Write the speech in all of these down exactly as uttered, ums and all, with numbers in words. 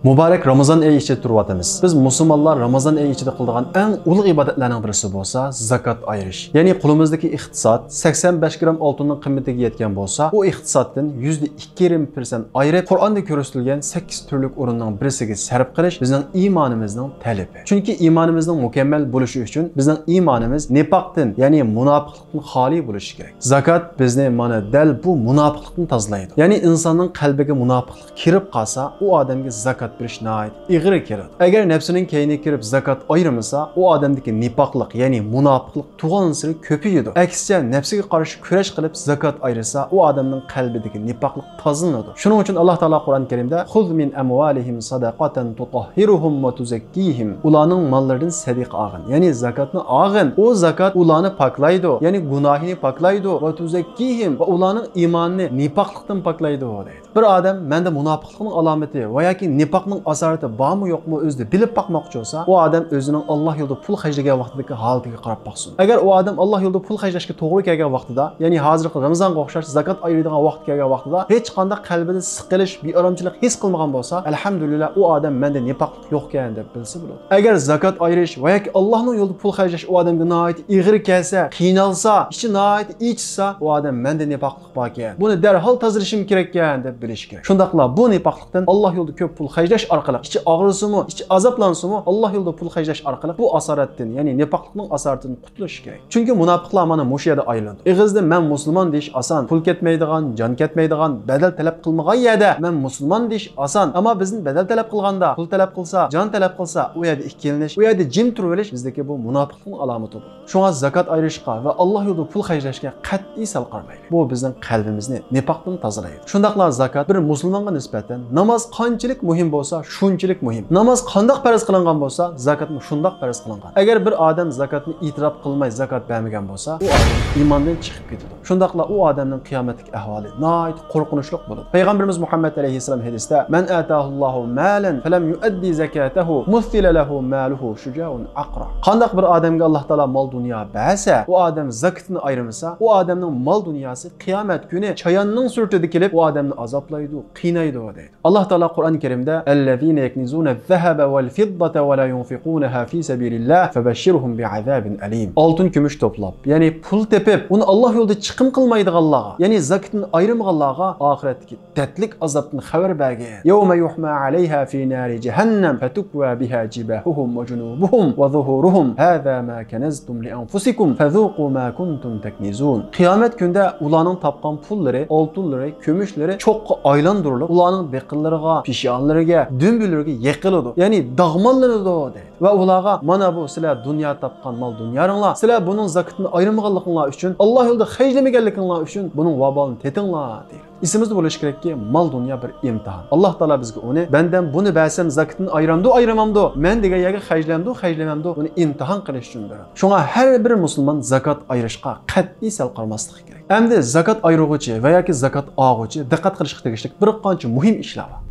مۇبارەك رامىزان ئېيى ئىچىدە تۇرۇۋاتىمىز. بىز مۇسۇلمانلار رامىزان ئېيى ئىچىدە قىلىدىغان ئەڭ ئۇلۇغ ئىبادەتلەرنىڭ بىرسى بولسا زاكات ئايرىش. يەنى قولىمىزدىكى ئىقتىساد سەكسەن بەش گرام ئالتۇننىڭ قىممىتىگە يەتكەن بولسا، ئۇ ئىقتىسادتىن يۈزدە ئىككى يېرىم پىرسەنت ئايرىپ، قۇرئاندا كۆرسىتىلگەن سەككىز تۈرلۈك ئورۇننىڭ بىرسىگە سەرپ قىلىش بىزنىڭ ئىمانىمىزنىڭ تەلىپى. چۈنكى ئىمانىمىزنىڭ مۇكەممەل بولۇشى ئۈچۈن بىزنىڭ ئىمانىمىز نىپاقتىن، يەنى مۇناپىقلىقتىن خالىي بولۇشى كېرەك. زاكات بىزنى مانا دەل بۇ مۇناپىقلىقتىن تازىلايدۇ. يەنى ئىنساننىڭ قەلبىگە مۇناپىقلىق كىرىپ قالسا، ئۇ ئادەمگە زاكات بېرىش ناھايىتى ئېغىر كېلىدۇ. ئەگەر نەپسىنىڭ كەينىگە كىرىپ زاكات ئايرىمىسا، ئۇ ئادەمدىكى نىپاقلىق، يەنى مۇناپىقلىق تۇغانسېرى كۆپىيىدۇ. ئەكسىچە، نەپسىگە قارشى كۈرەش قىلىپ زاكات ئايرىسا، ئۇ ئادەمنىڭ قەلبىدىكى نىپاقلىق تازىلىنىدۇ. شۇنىڭ ئۈچۈن ئاللا تائالا قۇرئان كەرىمدە، «خۇذ مىن ئەمۋالىھىم سەدەقەتەن تۇتەھھىرۇھۇم ۋە تۇزەككىھىم.» ئۇلارنىڭ ماللىرىدىن سەدىقە ئالغىن. يەنى زاكاتنى ئالغىن. ئۇ زاكات ئۇلارنى پاكلايدۇ. يەنى گۇناھىنى پاكلايدۇ. ۋە تۇزەككىھىم. ۋە ئۇلارنىڭ ئىمانىنى نىپاقلىقتىن پاكلايدۇ، دەيدۇ. بىر ئادەم مەندە مۇناپىقلىقنىڭ ئالامىتى ۋە ياكى نىپاقنىڭ ئاسارىتى بارمۇ يوقمۇ ئۆزىدە بىلىپ باقماقچى بولسا، ئۇ ئادەم ئۆزىنىڭ ئاللا يولىدا پۇل خەجلىگەن ۋاقتىدىكى ھالىتىگە قاراپ باقسۇن. ئەگەر ئۇ ئادەم ئاللا يولىدا پۇل خەجلەشكە توغرا كەلگەن ۋاقتىدا، يەنى ھازىرقى رامىزانغا ئوخشاش زاكات ئايرىيدىغان ۋاقىت كەلگەن ۋاقتىدا ھېچقانداق قەلبىدە سىقىلىش، بىئارامچىلىق ھېس قىلمىغان بولسا، ئەلھەمدۇلىللا، ئۇ ئادەم مەندە نىپاقلىق يوقكەن دەپ بىلسە بولىدۇ. ئەگەر زاكات ئايرىش ۋە ياكى ئاللانىڭ يولىدا پۇل خەجلەش ئۇ ئادەمگە ناھايىتى ئېغىر كەلسە، قىينالسا، ئىچى ناھايىتى ئېچىشسا، ئۇ ئادەم مەندە نىپاقلىق باركەن، بۇنى دەرھال تازىلىشىم كېرەككەن دەپ بىلىشى كېرەك. شۇنداقلا بۇ نىپاقلىقتىن ئاللا يولىدا كۆپ پۇل خەجلەش ئارقىلىق، ئىچى ئاغرىسىمۇ، ئىچى ئازابلانسىمۇ، ئاللا يولىدا پۇل خەجلەش ئارقىلىق بۇ ئاسارەتتىن، يەنى نىپاقلىقنىڭ ئاسارىتىدىن قۇتۇلۇشى كېرەك. چۈنكى مۇناپىقلار مانا مۇشۇ يەردە ئايرىلىدۇ. ئېغىزدا «مەن مۇسۇلمان» دېيىش ئاسان، پۇل كەتمەيدىغان، جان كەتمەيدىغان، بەدەل تەلەپ قىلمىغان يەردە «مەن مۇسۇلمان» دېيىش ئاسان. ئەمما بىزدىن بەدەل تەلەپ قىلغاندا، پۇل تەلەپ قىلسا، جان تەلەپ قىلسا، ئۇ يەردە ئىككىلىنىش، ئۇ يەردە جىم تۇرۇۋېلىش بىزدىكى بۇ مۇناپىقلىقنىڭ ئالامىتى بولىدۇ. شۇڭا زاكات ئايرىشقا ۋە ئاللا يولىدا پۇل خەجلەشكە قەتئىي سەل قارىمايلى. بۇ بىزنىڭ قەلبىمىزنى نىپاقتىن تازىلايدۇ. شۇنداقلا زاكات بىر مۇسۇلمانغا نىسبەتەن ناماز قانچىلىك مۇھىم بولسا، شۇنچىلىك مۇھىم. ناماز قانداق پەرز قىلىنغان بولسا، زاكاتمۇ شۇنداق پەرز قىلىنغان. ئەگەر بىر ئادەم زاكاتنى ئېتىراپ قىلماي زاكات بەرمىگەن بولسا، ئۇ ئادەم ئىماندىن چىقىپ كېتىدۇ. شۇنداقلا ئۇ ئادەمنىڭ قىيامەتتىكى ئەھۋالى ناھايىتى قورقۇنچلۇق بولىدۇ. پەيغەمبىرىمىز مۇھەممەد ئەلەيھىسسالام ھەدىستە، «مەن ئاتاھۇللاھۇ مالەن فەلەم يۇئەددى زاكاتەھۇ مۇسىلە لەھۇ مالۇھۇ شۇجائۇن ئەقرا.» قانداق بىر ئادەمگە ئاللا تائالا مال دۇنيا بەرسە، ئۇ ئادەم زاكىتىنى ئايرىمىسا، ئۇ ئادەمنىڭ مال دۇنياسى قىيامەت كۈنى چاياننىڭ سۈرىتىدە كېلىپ، ئۇ ئادەمنى ئازابلايدۇ، قىينايدۇ، دەيدۇ. ئاللا تائالا قۇرئان كەرىمدە، «ئەللەزىنە يەكنىزۇنە زەھەبە ۋەل فىددەتە ۋە لا يۇنفىقۇنەھا فى سەبىلىللاھ فەبەششىرھۇم بىئازابىن ئەلىم.» ئالتۇن، كۈمۈش توپلاپ، يەنى پۇل تېپىپ، ئۇنى ئاللا يولىدا چىقىم قىلمايدىغانلارغا، يەنى زاكىتىنى ئايرىمىغانلارغا ئاخىرەتتىكى دەردلىك ئازابتىن خەۋەر بەرگىن. يەۋمە يۇھما ئەلەيھا فى نارى جەھەننەم فەتۇكۋا بىھا جىباھۇھۇم ۋە جۇنۇبۇھۇم ۋە زۇھۇرۇھۇم. ھازا ما كەنەزتۇم لىئەنفۇسىكۇم فەزۇقۇ ما كۇنتۇم تەكنىزۇن. قىيامەت كۈندە ئۇلارنىڭ تاپقان پۇللىرى، ئالتۇنلىرى، كۈمۈشلىرى چوغقا ئايلاندۇرۇلۇپ، ئۇلارنىڭ بېقىنلىرىغا، پېشانىلىرىگە، دۈمبىلىرىگە يېقىلىدۇ. يەنى داغماللىنىدۇ، دەيدۇ. ۋە ئۇلارغا، «مانا بۇ سىلەر دۇنيا تاپقان مال دۇنياڭلار، سىلەر بۇنىڭ زاكىتىنى ئايرىمىغانلىقىڭلار ئۈچۈن، ئاللا يولىدا خەجلىمىگەنلىكىڭلار ئۈچۈن بۇنىڭ ۋابالىنى تېتىڭلار» دەيدۇ. ئېسىمىزدە بولۇشى كېرەككى، مال دۇنيا بىر ئىمتىھان. ئاللا تائالا بىزگە ئۇنى، «بەندەم بۇنى بەرسەم زاكىتىنى ئايرامدۇ، ئايرىمامدۇ؟ مەن دېگەن يەرگە خەجلەمدۇ، خەجلىمەمدۇ؟» بۇنى ئىمتىھان قىلىش ئۈچۈن بېرىدۇ. شۇڭا ھەر بىر مۇسۇلمان زاكات ئايرىشقا قەتئىي سەل قارىماسلىقى كېرەك. ئەمدى زاكات ئايرىغۇچى ۋە ياكى زاكات ئالغۇچى دىققەت قىلىشقا تېگىشلىك بىر قانچە مۇھىم ئىشلار بار.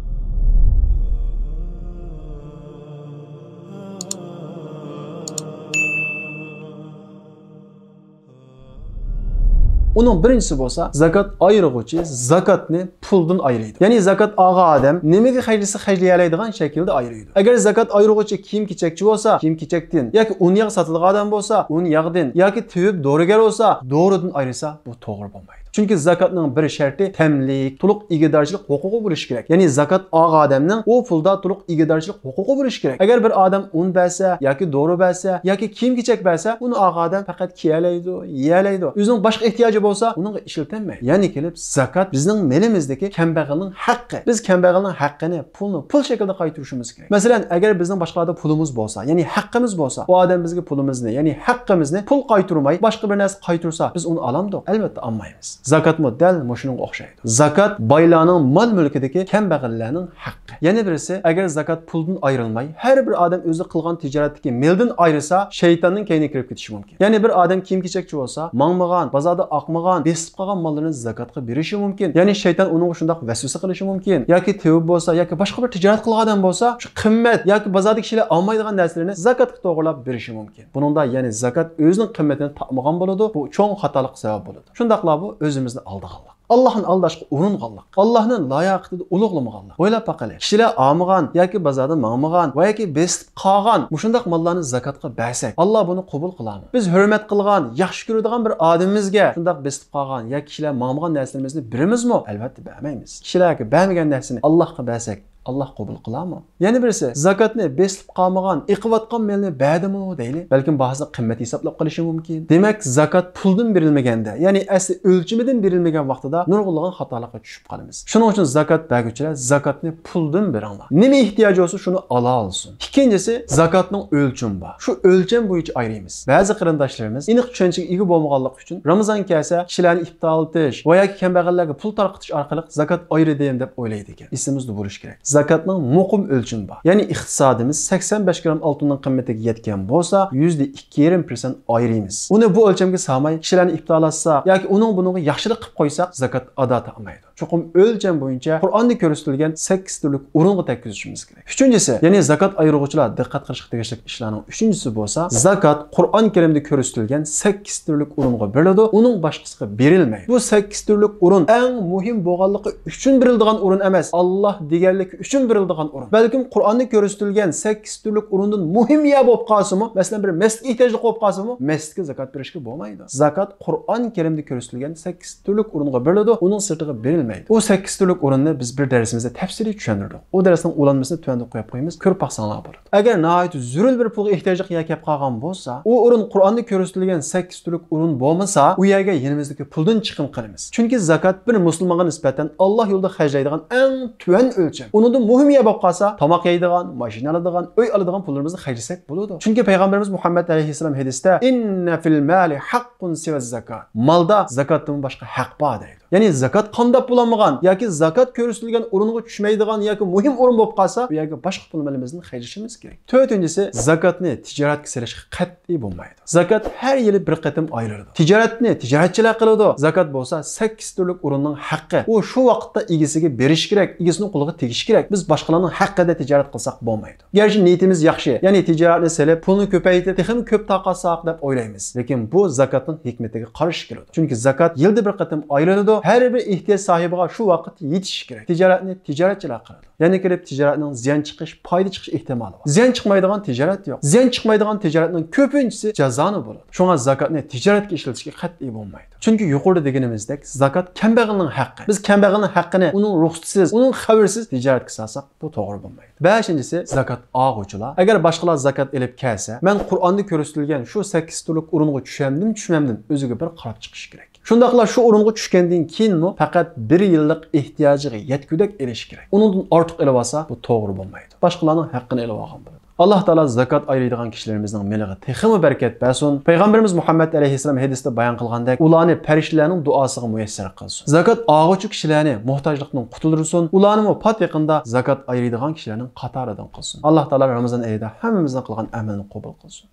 ئۇنىڭ بىرىنچىسى بولسا، زاكات ئايرىغۇچى زاكاتنى پۇلدىن ئايرىيدۇ. يەنى زاكات ئالغان ئادەم نېمىگە خەجلىسە خەجلىيەلەيدىغان شەكىلدە ئايرىيدۇ. ئەگەر زاكات ئايرىغۇچى كىيىم-كېچەكچى بولسا، كىيىم-كېچەكتىن، ياكى ئۇن ياغ ساتىدىغان ئادەم بولسا، ئۇن ياغدىن، ياكى تېۋىپ دورىگەر بولسا، دورىدىن ئايرىسا، بۇ توغرا بولمايدۇ. چۈنكى زاكاتنىڭ بىر شەرتى تەملىك، تولۇق ئىگىدارچىلىق ھوقۇقى بولۇشى كېرەك. يەنى زاكات ئالغان ئادەمنىڭ ئۇ پۇلدا تولۇق ئىگىدارچىلىق ھوقۇقى بولۇشى كېرەك. ئەگەر بىر ئادەم ئۇن بەرسە ياكى دورا بەرسە ياكى كىيىم-كېچەك بەرسە، ئۇنى ئالغان ئادەم پەقەت كىيەلەيدۇ، يېيەلەيدۇ. ئۆزىنىڭ باشقا ئېھتىياجى بولسا، ئۇنىڭغا ئىشلىتەلمەيدۇ. يەنى كېلىپ زاكات بىزنىڭ مېلىمىزدىكى كەمبەغەلنىڭ ھەققى. بىز كەمبەغەلنىڭ ھەققىنى، پۇلنى پۇل شەكلىدە قايتۇرۇشىمىز كېرەك. مەسىلەن، ئەگەر بىزنىڭ باشقىلاردا پۇلىمىز بولسا، يەنى ھەققىمىز بولسا، ئۇ ئادەم بىزگە پۇلىمىزنى، يەنى ھەققىمىزنى پۇل قايتۇرماي، باشقا بىر نەرسە قايتۇرسا، بىز ئۇنى ئالامدۇق؟ ئەلۋەتتە ئالمايمىز. زاكاتمۇ دەل مۇشۇنىڭغا ئوخشايدۇ. زاكات بايلارنىڭ مال-مۈلكىدىكى كەمبەغەللەرنىڭ ھەققى. يەنە بىرسى، ئەگەر زاكات پۇلدىن ئايرىلماي، ھەر بىر ئادەم ئۆزى قىلغان تىجارەتتىكى مېلدىن ئايرىسا، شەيتاننىڭ كەينىگە كىرىپ كېتىشى مۇمكىن. يەنى بىر ئادەم كىيىم-كېچەكچى بولسا، ماڭمىغان، بازاردا ئاقمىغان، بېسىپ قالغان ماللىرىنى زاكاتقا بېرىشى مۇمكىن. يەنى شەيتان ئۇنىڭغا شۇنداق ۋەسۋەسە قىلىشى مۇمكىن. ياكى تېۋىپ بولسا، ياكى باشقا بىر تىجارەت قىلغان ئادەم بولسا، شۇ قىممەت ياكى بازاردىكى كىشىلەر ئالمايدىغان نەرسىلەرنى زاكاتقا توغرىلاپ بېرىشى مۇمكىن. بۇنىڭدا يەنى زاكات ئۆزىنىڭ قىممىتىنى تاپمىغان بولىدۇ، بۇ چوڭ خاتالىققا سەۋەب بولىدۇ. شۇنداقلا بۇ ئۆزىمىزنى ئالدىغانلىق. ئاللاھنى ئالداشقا ئۇرۇنغانلىق، ئاللاھنى لاياقىتىدا ئۇلۇغلىمىغانلىق. ئويلاپ باقىلى، كىشىلەر ئالمىغان ياكى بازاردا ماڭمىغان ۋە ياكى بېسىپ قالغان مۇشۇنداق ماللارنى زاكاتقا بەرسەك، ئاللا بۇنى قوبۇل قىلارمۇ؟ بىز ھۆرمەت قىلغان، ياخشى كۆرىدىغان بىر ئادىمىمىزگە شۇنداق بېسىپ قالغان ياكى كىشىلەر ماڭمىغان نەرسىلىرىمىزنى بېرىمىزمۇ؟ ئەلۋەتتە بەرمەيمىز. كىشىلەرگە بەرمىگەن نەرسىنى ئاللاھقا بەرسەك، ئاللا قوبۇل قىلارمۇ؟ يەنە بىرسى، زاكاتنى بېسىلىپ قالمىغان، ئېقىۋاتقان مالنى بەردىمۇ دەيلى. بەلكىم باھاسىنى قىممەت ھېسابلاپ قېلىشى مۇمكىن. دېمەك، زاكات پۇلدىن بېرىلمىگەندە، يەنى ئەسلى ئۆلچىمىدىن بېرىلمىگەن ۋاقتىدا نۇرغۇنلىغان خاتالىققا چۈشۈپ قالىمىز. شۇنىڭ ئۈچۈن زاكات بەرگۈچىلەر زاكاتنى پۇلدىن بېرىڭلار. نېمە ئېھتىياجى بولسا، شۇنى ئالالىسۇن. ئىككىنچىسى، زاكاتنىڭ ئۆلچىمى بار. شۇ ئۆلچەم بويىچە ئايرىيمىز. بەزى قېرىنداشلىرىمىز ئېنىق چۈشەنچىگە ئىگە بولمىغانلىقى ئۈچۈن، رامىزان كەلسە، كىشىلەرنى ئىپتارلىتىش ۋە ياكى كەمبەغەللەرگە پۇل تارقىتىش ئارقىلىق زاكات ئايرىدىم دەپ ئويلايدىكەن. ئېسىمىزدە بولۇشى كېرەك. زاكاتنىڭ مۇقىم ئۆلچىمى بار. يەنى ئىقتىسادىمىز سەكسەن بەش گرام ئالتۇننىڭ قىممىتىگە يەتكەن بولسا، يۈزدە ئىككى يېرىم پىرسەنت ئايرىيمىز. ئۇنى بۇ ئۆلچەمگە سالماي، كىشىلەرنى ئىپتارلاتساق ياكى ئۇنىڭ بۇنىڭغا ياخشىلىق قىلىپ قويساق، زاكات ئادا تاپمايدۇ. چوقۇم ئۆلچەم بويىچە قۇرئاندا كۆرسىتىلگەن سەككىز تۈرلۈك ئورۇنغا تەگكۈزۈشىمىز كېرەك. ئۈچىنچىسى، يەنى زاكات ئايرىغۇچىلار دىققەت قىلىشقا تېگىشلىك ئىشلارنىڭ ئۈچىنچىسى بولسا، زاكات قۇرئان كەرىمدە كۆرسىتىلگەن سەككىز تۈرلۈك ئورۇنغا بېرىلىدۇ، ئۇنىڭ باشقىسىغا بېرىلمەيدۇ. بۇ سەككىز تۈرلۈك ئورۇن ئەڭ مۇھىم بولغانلىقى ئۈچۈن بېرىلىدىغان ئورۇن ئەمەس، ئاللا دېگەنلىكى ئۈچۈن بېرىلىدىغان ئورۇن. بەلكىم قۇرئاندا كۆرسىتىلگەن سەككىز تۈرلۈك ئورۇندىن مۇھىم يەر بولۇپ قالسىمۇ، مەسىلەن، بىر مەسچىتكە ئېھتىياجلىق بولۇپ قالسىمۇ، مەسچىتكە زاكات بېرىشكە بولمايدۇ. زاكات قۇرئان كەرىمدە كۆرسىتىلگەن سەككىز تۈرلۈك ئورۇنغا بېرىلىدۇ، ئۇنىڭ سىرتىغا بېرىلمەيدۇ. بۇ سەككىز تۈرلۈك ئورۇننى بىز بىر دەرسىمىزدە تەپسىلىي چۈشەندۈردۇق. ئۇ دەرسنىڭ ئۇلانمىسىنى تۆۋەندە قويۇپ قويىمىز، كۆرۈپ باقساڭلار بولىدۇ. ئەگەر ناھايىتى زۆرۈر بىر پۇلغا ئېھتىياجلىق يەر كەپ قالغان بولسا، ئۇ ئورۇن قۇرئاندا كۆرسىتىلگەن سەككىز تۈرلۈك ئورۇن بولمىسا، ئۇ يەرگە يېنىمىزدىكى پۇلدىن چىقىم قىلىمىز. چۈنكى زاكات بىر مۇسۇلمانغا نىسبەتەن ئاللا يولىدا خەجلەيدىغان ئەڭ تۆۋەن ئۆلچەم. ئۇنىڭدىن مۇھىم يەر بولۇپ قالسا، تاماق يەيدىغان، ماشىنا ئالىدىغان، ئۆي ئالىدىغان پۇللىرىمىزنى خەجلىسەك بولىدۇ. چۈنكى پەيغەمبىرىمىز مۇھەممەد ئەلەيھىسسالام ھەدىستە، «إن في المال حق سوى الزكاة.» مالدا زاكاتتىن باشقا ھەق بار دەيدۇ. يەنى زاكات قامداپ بولالمىغان ياكى زاكات كۆرسىتىلگەن ئورۇنغا چۈشمەيدىغان ياكى مۇھىم ئورۇن بولۇپ قالسا، بۇ يەرگە باشقا پۇل مېلىمىزدىن خەجلىشىمىز كېرەك. تۆتىنچىسى، زاكاتنى تىجارەتكە سېلىشقا قەتئىي بولمايدۇ. زاكات ھەر يىلى بىر قېتىم ئايرىلىدۇ. تىجارەتنى تىجارەتچىلەر قىلىدۇ. زاكات بولسا سەككىز تۈرلۈك ئورۇننىڭ ھەققى. ئۇ شۇ ۋاقىتتا ئىگىسىگە بېرىشى كېرەك، ئىگىسىنىڭ قولىغا تېگىشى كېرەك. بىز باشقىلارنىڭ ھەققىدە تىجارەت قىلساق بولمايدۇ. گەرچە نىيىتىمىز ياخشى، يەنى تىجارەتنى سېلىپ، پۇلنى كۆپەيتىپ، تېخىمۇ كۆپ تارقاتساق دەپ ئويلايمىز. لېكىن بۇ زاكاتنىڭ ھېكمىتىگە قارشى كېلىدۇ. چۈنكى زاكات يىلدا بىر قېتىم ئايرىلىدۇ، ھەر بىر ئېھتىياج ساھىبىغا شۇ ۋاقىت يېتىشى كېرەك. تىجارەتنى تىجارەتچىلەر قىلىدۇ. يەنە كېلىپ تىجارەتنىڭ زىيان چىقىش، پايدا چىقىش ئېھتىمالى بار. زىيان چىقمايدىغان تىجارەت يوق. زىيان چىقمايدىغان تىجارەتنىڭ كۆپىنچىسى جازانە بولىدۇ. شۇڭا زاكاتنى تىجارەتكە ئىشلىتىشكە قەتئىي بولمايدۇ. چۈنكى يۇقىرىدا دېگىنىمىزدەك، زاكات كەمبەغەلنىڭ ھەققى. بىز كەمبەغەلنىڭ ھەققىنى ئۇنىڭ رۇخسىتىسىز، ئۇنىڭ خەۋىرىسىز تىجارەتكە سالساق، بۇ توغرا بولمايدۇ. بەشىنچىسى، زاكات ئالغۇچىلار. ئەگەر باشقىلار زاكات ئېلىپ كەلسە، مەن قۇرئاندا كۆرسىتىلگەن شۇ سەككىز تۈرلۈك ئورۇنغا چۈشەمدىم، چۈشمەمدىم، ئۆزىگە بىر قاراپ چىقىشى كېرەك. شۇنداقلا شۇ ئورۇنغا چۈشكەندىن كېيىنمۇ پەقەت بىر يىللىق ئېھتىياجىغا يەتكۈدەك ئېلىشى كېرەك. ئۇنىڭدىن ئارتۇق ئېلىۋالسا، بۇ توغرا بولمايدۇ. باشقىلارنىڭ ھەققىنى ئېلىۋالغان بولىدۇ. ئاللا تائالا زاكات ئايرىيدىغان كىشىلىرىمىزنىڭ مېلىغا تېخىمۇ بەرىكەت بەرسۇن. پەيغەمبىرىمىز مۇھەممەد ئەلەيھىسسالام ھەدىستە بايان قىلغاندەك، ئۇلارنى پەرىشتىلەرنىڭ دۇئاسىغا مۇيەسسەر قىلسۇن. زاكات ئالغۇچى كىشىلەرنى موھتاجلىقتىن قۇتۇلدۇرسۇن. ئۇلارنىمۇ پات يېقىندا زاكات ئايرىيدىغان كىشىلەرنىڭ قاتارىدىن قىلسۇن. ئاللا تائالا رامىزان ئېيىدا ھەممىمىزنىڭ قىلغان ئەمىلىنى قوبۇل قىلسۇن.